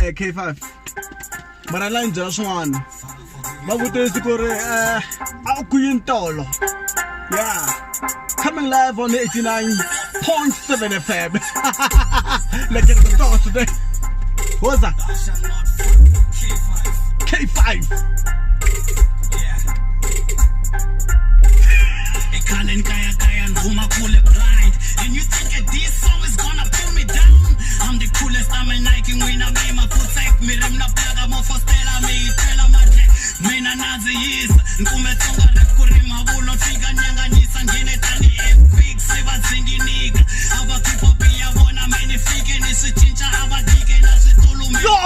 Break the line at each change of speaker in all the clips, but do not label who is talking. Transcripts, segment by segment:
K5 mara la ni byela swin'wana va vutisi ku ri a ku yini tolo yeah coming live on 89.7 FM like the stars today what's that K5
Ekhalen kaya kaya nguma kule blind. And you think that this song is gonna pull me down? I'm the coolest, I'm a Nike winner, me my protect me rim na plaga mo fostela me tela manje mina nazi yisa nkume tsonga rap ku ri mavulo fika nyanganyisa ngene tani earthquake se va dzinginika ava keep up ya vona mene fike ni swi cinca ava dike na switulu mi
Yo!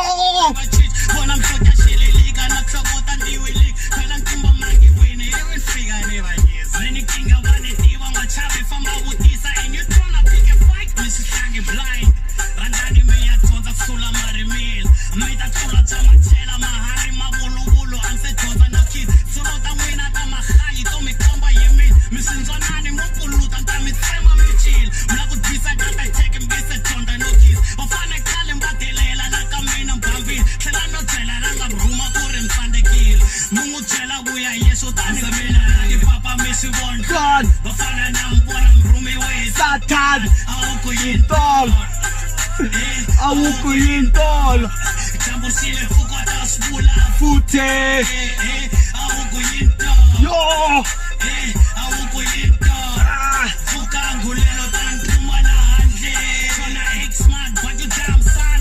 va cinca vona mhlotya xililika na hlokota ndiwilika phela nkumba mangi wini ivi fika ni va nyisa ni kinga va ni tiva nga chavi famba vutisa and you tryna pick a fight mi swi hlangi blind rhandani mi ya dyondza ku hlula marimila mi ta tlula bya machela mahari mavuluvulu a ndzi se dyondza na kid solo ta n'wina ta mahayi to mi komba hi mina mi swindzwanani mo puluta ni ta mi tsema mi chila mi la ku dyisa data check mi nge se dyondza no kiss va fane khale mi va delela la ka mina mbambile tlhela no byela la nga rhuma ku ri mi tsandzekile mi n'wi byela vuya yesu tani mina na tipapa mi swi vona
God
va fana na mi vona mi rhumiwe hi
Satan
a wu ku yini
Tolo a wu ku yini tolo
dyambu xile pfuka ta swi vula
futhe
a wu ku yini tolo
yo
a wu ku yini tolo
ah
pfuka ngulelo ta ntluma la handle tryna act smart but you dumb son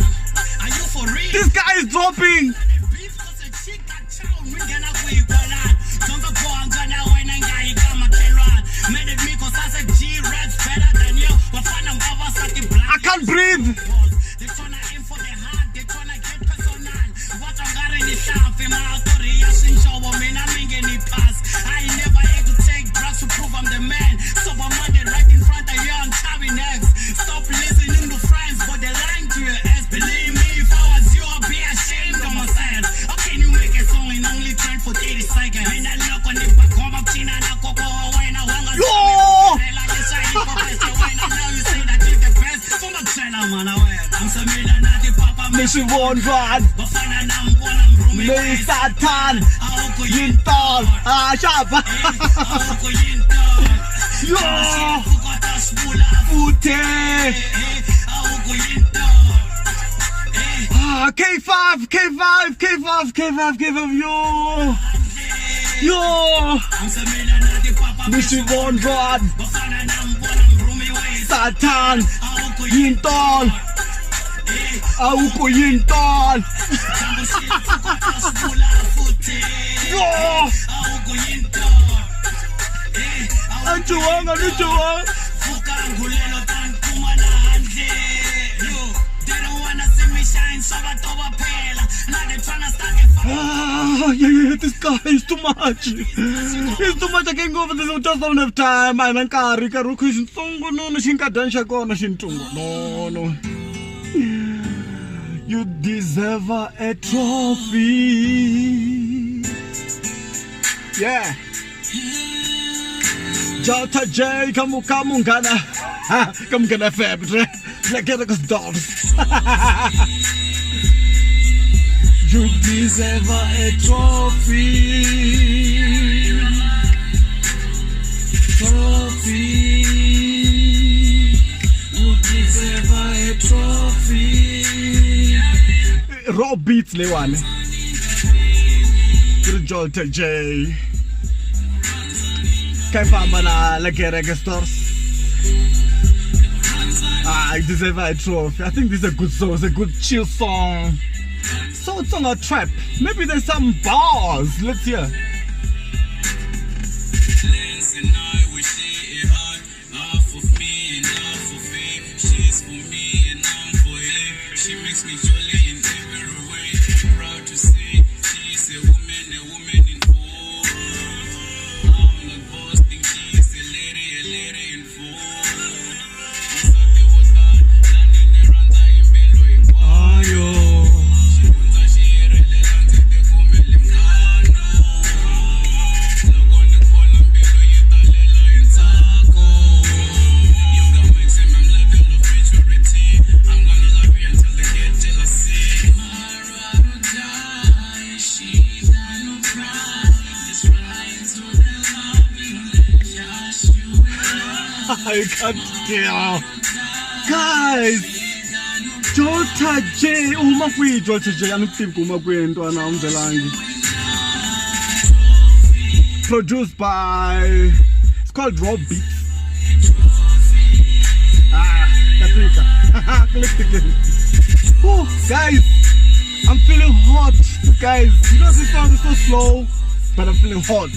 are you for real
this guy is dropping
beef cause a chick that town mi nghena kwihi kwalani dyondza bohanga na wena nga yi ka makhelwani made it me cause I said G raps better than you vafana vavasati
I can't breathe
They tryna aim for the heart, they tryna get personal. Va twa nga ri ni hlampfi, matori ya swinxovo, mina mi nge ni pass. I ain't never had to take drugs to prove I'm the man. Sober minded right in front of you, I'm Chavi next. Stop listening to friends, but they lying to your ass. Believe me, if I was you, I'd be ashamed of myself. How can you make a song and only trend for 30 seconds? Mina loko ni ba khoma ku cina na koko wa wena, wa nga
Yo!
Phela leswa hi kokese wena, now you say that you the best. Famba byela n'wana wena. I'm Samila na tipapa
mi swi vona
vafana na mi vona mi rhumiwe
leyi
hi
Satan
a wu ku
yini
yini
tolo ah xava
a wu ku yini tolo
yo
pfuka ta swi vula
futhe
a wu ku yini tolo
ah K5 K5 K5 K5 K5 yo yo
I'm Samila na tipapa
mi swi vona
vafana na mi vona mi rhumiwe hi
Satan
a wu ku yini
yini tolo a wu ku yini tolo
dyambu xile pfuka ta swi vula futhi
yo
a wu ku yini tolo
a chuwanga ni chuwanga
Pfuka ngulelo ta nkuma la handle yo they don't wanna see me shine so va tova phela now they tryna start a fight
Ah, yeah, yeah, this guy is too much. It's too much. I can't go for this. We just don't have time. I nkarhi nkarhi wu kha xintsongonono xinkadyana xa kona xintsongonono. You deserve a trophy. Yeah. Jota J, come come Munghana. Come Munghana FM. Like it dogs. You deserve a trophy. Trophy. You deserve a trophy. Raw beats leyiwani. Ku ri Jolta J. Kha yi famba na la kereke stores. Ah, I deserve a trophy. I think this is a good song. It's a good chill song. So it's on a trap. Maybe there's some bars. Let's hear.
Lance and I we share a heart, half of me and half of him. She's for me and I'm for him. She makes me jolly in every way. I'm proud to say she's a woman in full. I'm not boasting, she's a lady in full. Nsati wo tala, la ni ni rhandza hi mbilu hinkwayo. Xivundza xi rilela ndzi tikumele munghana. Loko ni ku vona mbilu yi talela hi ntsako. You got maximum level of maturity. I'm gonna love you until the get jealous.
I can't tell. Guys, Jota J, u huma kwihi Jota J? A ni tivi ku huma kwihi ntwana a n'wi byelangi. Produced by, it's called Raw Beats. Ah, katika. Click again. Oh, guys, I'm feeling hot. Guys, you know this song is so slow, but I'm feeling hot.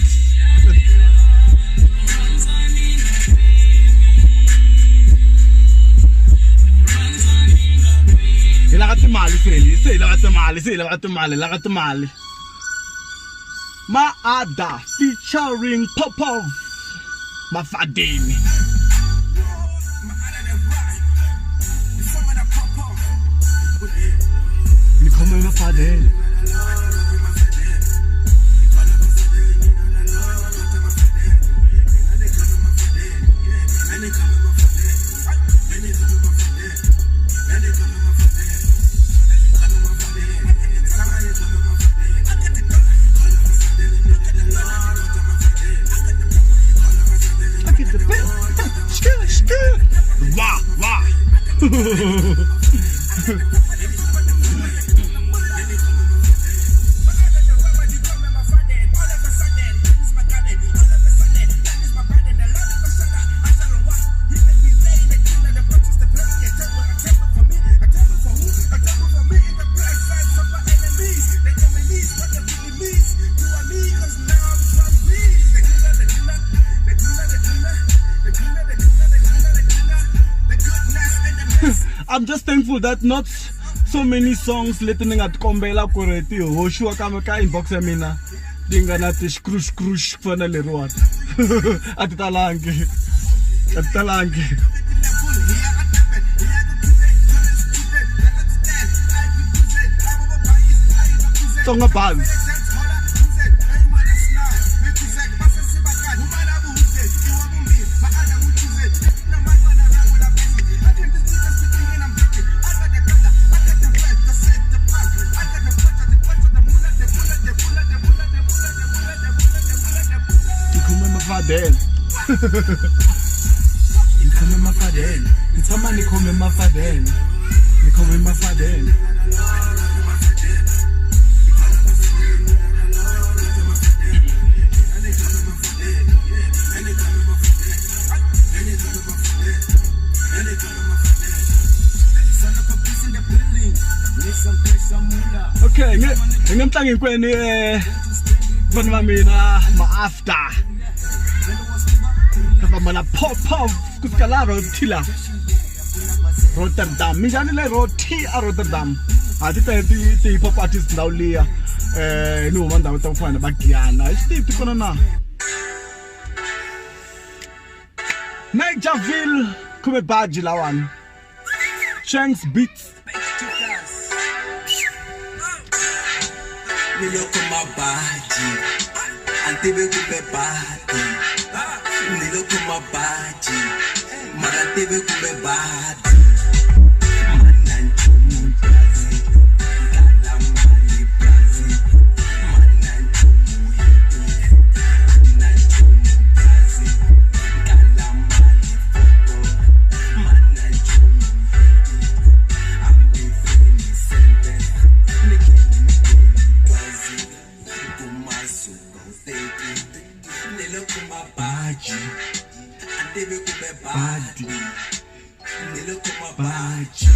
Hi lava timali se hi lava timali se hi lava timali hi lava timali Maada featuring Popov Mafadeni. Ni khome Mafadeni. Wah, wah. I'm just thankful that not so many songs leti ni nga ti kombela ku ri ti hoxiwa ka ka inbox ya mina ti nga na ti xkrush krush ku fana na leriwani. A ti talangi, a ti talangi. Tsonga Buzz. Mafadeni. Ni khome Mafadeni. Ni tshama ni khome Mafadeni. Ni khome Mafadeni. Okay, hi nge mutlangi hinkwenu vanhu va mina ma-after. Ka famba na pop pop kusuka laha Rotila Rotterdam. Minjhani le Roti a Rotterdam? A ti tele ti hip hop artist ndhawu liya. Ni huma ndhawu ta ku fana na va Giyani. A hi swi tivi ti kona na. Nigerville khume baji lawani. Shanks Beats.
Ni loko mabaji a tivi kumbe badi. Ni loko mabaji mara tivi kumbe badi. Mana nchumu brazi kala mali brazi. Mana nchumu hipi na nchumu brazi kala mali foto. Mana nchumu hipi ambi fini sente. Nikini kumasuka uteki. Ni loko mabaji a tivi kumbe badi. Ni loko mabaji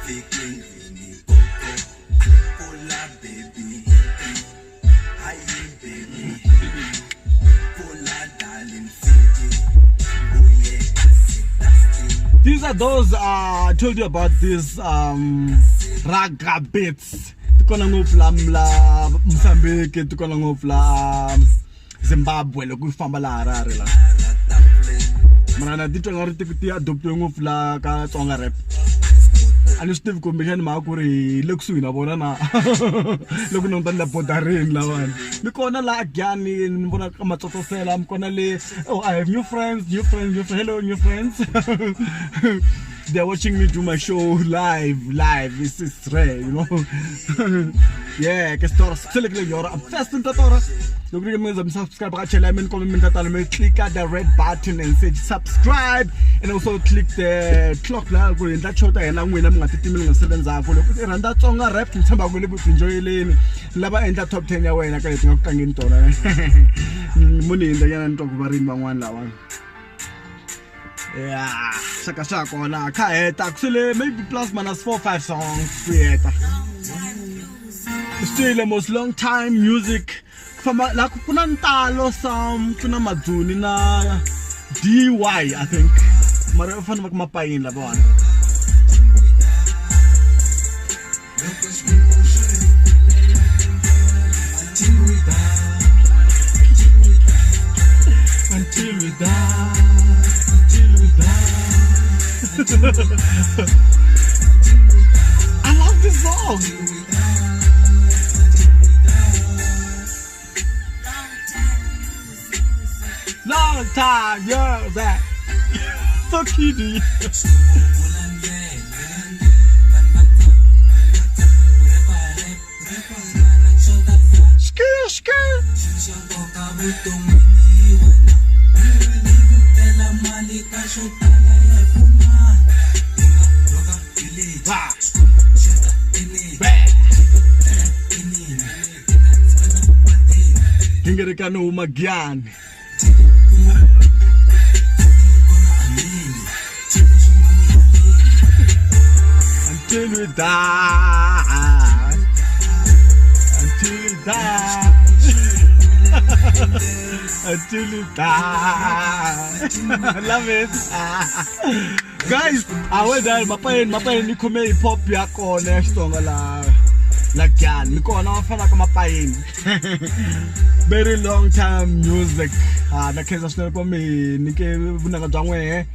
fiki ndlwini koko. Pula baby hayi baby pula darling fiki buye kasi.
These are those I told you about this raga beats. Ti kona ngopfu la la Mozambique, ti kona ngopfu la Zimbabwe loko u famba laha Harare la. Mara na titwa nga ri ti adoptiwe ngopfu la ka Tsonga rap. A ni swi tivi kumbexani mhaka ku ri hi le kusuhi na vona na loko ni languta ni la bodarini lavani. Mi kona laha Giyani ni vona ka Matsotsosela, mi kona le, oh, I have new friends, new friends, new friends, hello new friends. They're watching me do my show live, live. It's rare, you know. Yeah, ke store selekile yora. First nta tora. Loko ri mi subscribe ka channel ya mina kombela mi ta tala mi click the red button and say subscribe and also click the clock la ku endla show ta hina n'wina mi nga ti timeli nga sele ndzhaku loko i rhandza Tsonga rap ni tshemba ku le ku enjoyeleni lava endla top 10 ya wena ka leti nga ku tlangeni tona mo ni hindza nyana ni twa ku va rini van'wana lava ya xaka xa kona kha heta ku sele maybe plus minus 4 5 songs ku heta. Still the most long time music famba la ku na ntalo some ku na madzuni na DY I think mara u fanele va ku mapayini lavawani. Until we die, until we die. I love this song. Long time, yeah, that. So kiddie. Skr, skr. Gingerikano Magyani. Until we die, until we die, until we die. I love it. Guys, I well done. Mapayeni, mapayeni ni khome hip hop ya kona ya Xitsonga la la Giyani. Mi kona va fana ka mapayeni. Very long time music. Na khensa swinene ku mi nyike vunanga bya n'wehe.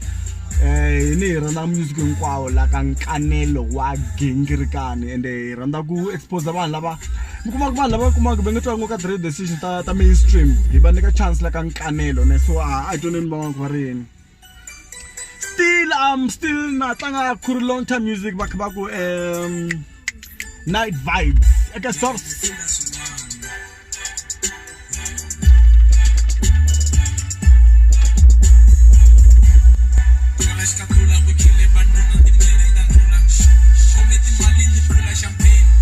Ni hi rhandza music hinkwawo la ka nkanelo wa gingirikani ende hi rhandza ku expose vanhu lava mi kumaka vanhu lava kumaka va nga twangi ka three decision ta mainstream hi va nyika chance la ka nkanelo ne so a twaneni van'wana ku va ri yini. Still I'm still na tlanga khuri long time music va kha va ku night vibes eka source.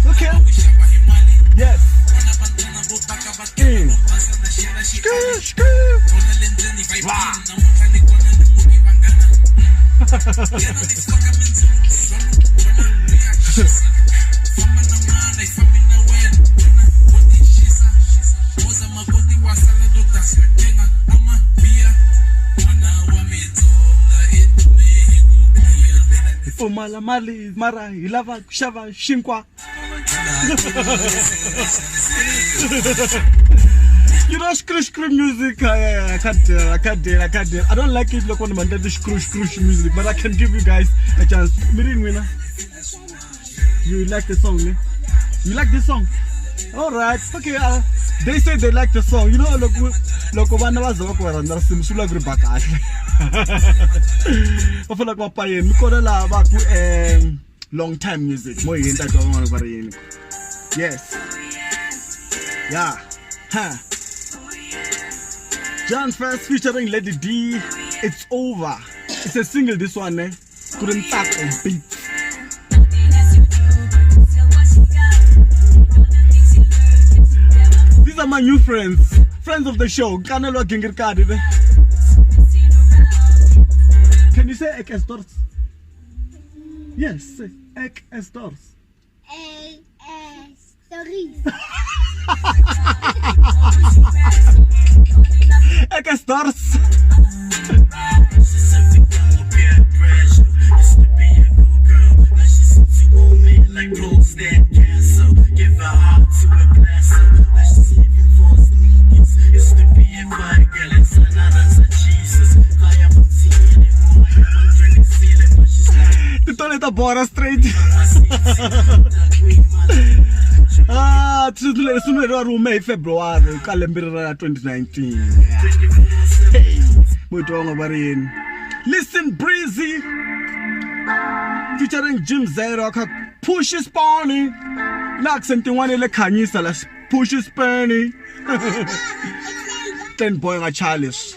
Okay. Yes. Skr, skr. Wow. Hi pfumala mali mara hi lava ku xava xinkwa. You know, screw screw music. I can't deal, I can't deal, I can't deal. I don't like it like when man does screw screw music, but I can give you guys a chance. Mirin winner. You like the song, ne? You like this song? All right, okay. They say they like the song. You know, look, loko vana va za va ku va rhandza risimu swi vula ku ri ba kahle. Va fanele ku va payeni mi kona laha va ku long time music mo hi endla twa van'wana va ri yini. Yes. Yeah. Huh. John First featuring Lady D. It's over. It's a single, this one, eh? Couldn't tap on beat. These are my new friends. Friends of the show. Nkanelo wa Gingirikani, ne? Can you say Ek Estors? Yes, say Ek Estors.
A S stories.
Ek Estors. Titole ta bora straight. Ah, risimu leri va ri hume hi February ka lembe ra 2019. Hey, mutwa wa nga va ri yini? Listen Breezy. Featuring Jim Zero ka Push Spawny. Na accent yin'wana le khanyisa la Push Spawny. Ten boy nga Charles.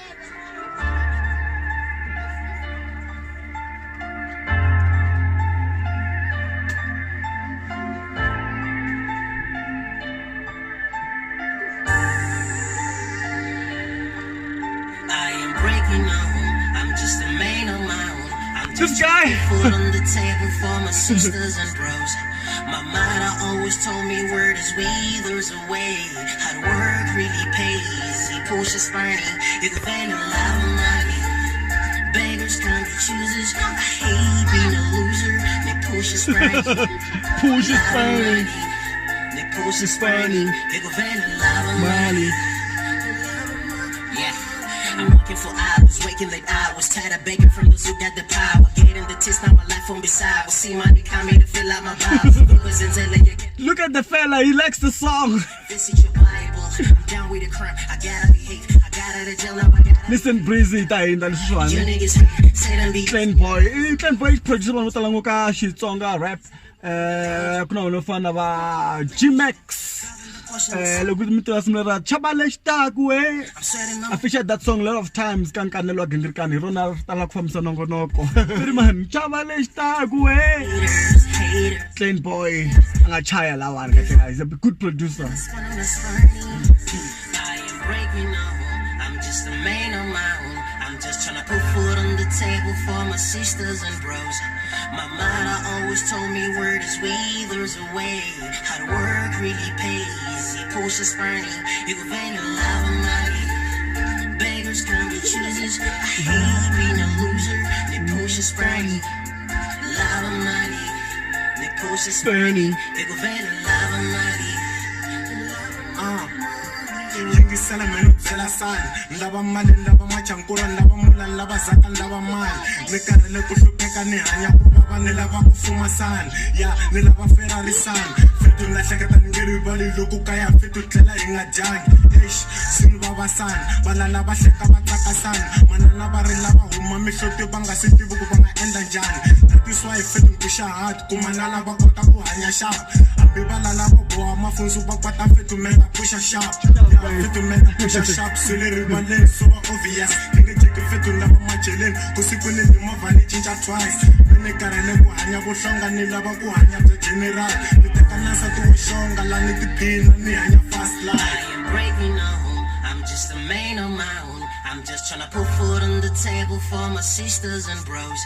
I am breaking home. I'm just a man on my own. I'm
This guy.
Food on the table for my sisters and bros. My mother always told me word is we, there's a way. Hard work really pays. He pushes burning. You can find a lot of money. Beggars can't be choosers. I hate being a loser. They push us burning.
Push Spawny.
They push us burning. You can find a lot of money.
Mali.
Yeah, I'm working for hours, waking late hours, tired of begging from those who got the power. Getting the taste, now my life on beside. Will see money coming to fill out my bowels.
Look at the fella, he likes the song.
This is your Bible. I'm down with the crime. I gotta behave. I got out of jail now. I gotta.
Listen Breezy ta hindza leswiwani.
You niggas say them be.
Clan Boy. I Clan Boy producer vanhu vo tala ngopfu ka Xitsonga rap. Ku na vanhu vo fana na va G-Max. Loko mi tiva risimu lera Chava lexi taku we.
I'm setting
I featured that song a lot of times ka nkanelo wa Gingirikani hi rona ri tala ku fambisa nongonoko. Ri man Chava lexi taku we.
haters, haters.
Clan Boy a nga chaya lawani kahle kahle. He's a good producer.
I am breaking home. I'm just a man on my own. I'm just tryna put food on the table for my sisters and bros. My mother always told me word is we, there's a way. Hard work really pays. He pushes burning. You can find a lot of money. Beggars can't be choosers. I hate being a loser. They push us burning. Lot of money. They push us burning. You can find a lot of money.
Yingisela mina u byela sani ni lava mali ni lava machankura ni lava mula ni lava zaka ni lava mali ni karhele ku hlupheka ni hanya ku vava ni lava ku fuma sani ya ni lava Ferrari sani fetu ni lahleketa ni nge rivali loko kaya fetu tlela hi nga dyangi eish swi ni vava sani valala va hleka va tsaka sani manana va rila va huma mihloti va nga swi tivi ku va nga endla njhani tatisiwa hi fetu ni puxa hard ku manana va kota ku hanya sharp hambi valala vo boha mafunzu va kwata fetu me va puxa sharp fetu me va puxa sharp swi le rivaleni swo va obvious ni nge jiki fetu lava macheleni ku siku ni timovha ni cinca twice mi ni karhele ku hanya vuhlonga ni lava ku hanya bya general ni teka na nsati wo xonga la ni tiphina ni hanya fast life.
I am breaking home. I'm just a man on my own. I'm just tryna put food on the table for my sisters and bros.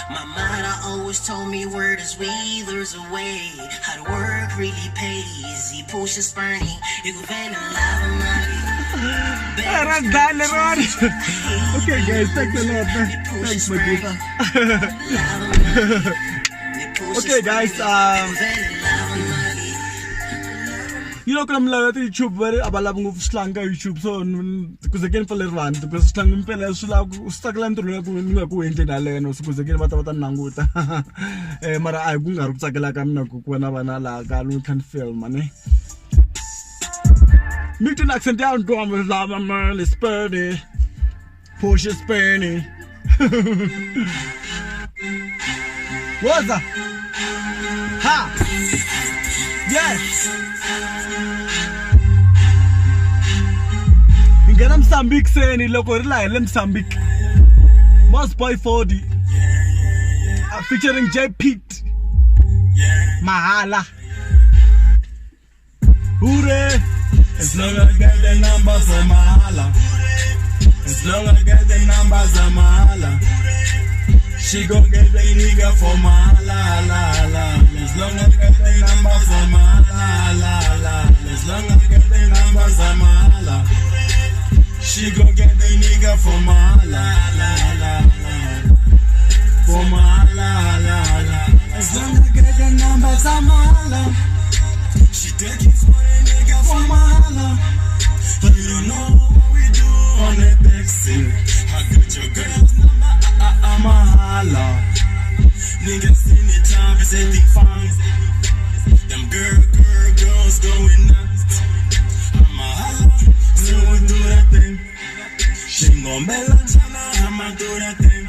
My mother always told me word is we, there's a way. Hard work really pays. He pushes burning. You can find a lot of money.
Okay guys, thanks a lot. Thanks Magita. Okay guys, you know, I'm like YouTube where I love ngopfu swi YouTube, so ku ze ke ni pfale rivanti because swi mpela swi lava ku swi tsakela ntirho lowu ni nga ku endleni haleno so ku ze ke ni va ta va ta ni languta mara a hi ku nga ri ku tsakela ka mina ku vona vana laha ka ni kha ni film ne Milton accent down drum lava man is spinning push is spinning. What's that? Ha! Yes! Ngena Mozambique seni loko ri la hi le Mozambique. Boss Boy 40 featuring J Pete. Mahala. Hure!
As long as I get the numbers I'm mahala. As long as I get the numbers I'm mahala. She gon' get the nigga for mahala, la la. As long as I get the numbers I'm mahala, la la. As long as I get the numbers I'm mahala. She gon' get the nigga for mahala, la la la. For mahala, la la. As long as I get the numbers I'm mahala. She take it for the nigga for mahala. But you know what we do on the taxi. I got your girl's number, I'm a holla. Niggas in the job is anything fine. Them girls going nuts. I'm a holla, so we do that thing. She gon' bella chana, I'ma do that thing.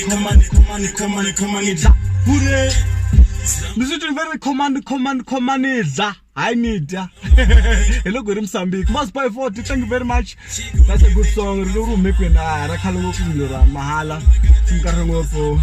khomani khomani khomani khomani dla
hure ni swi twi va ri khomani khomani khomani dla hayi ni dya hi loko hi ri Mozambique Mas by 40 thank you very much that's a good song ri ri hume kwini a ra khale ngopfu ra mahala minkarhi ngopfu.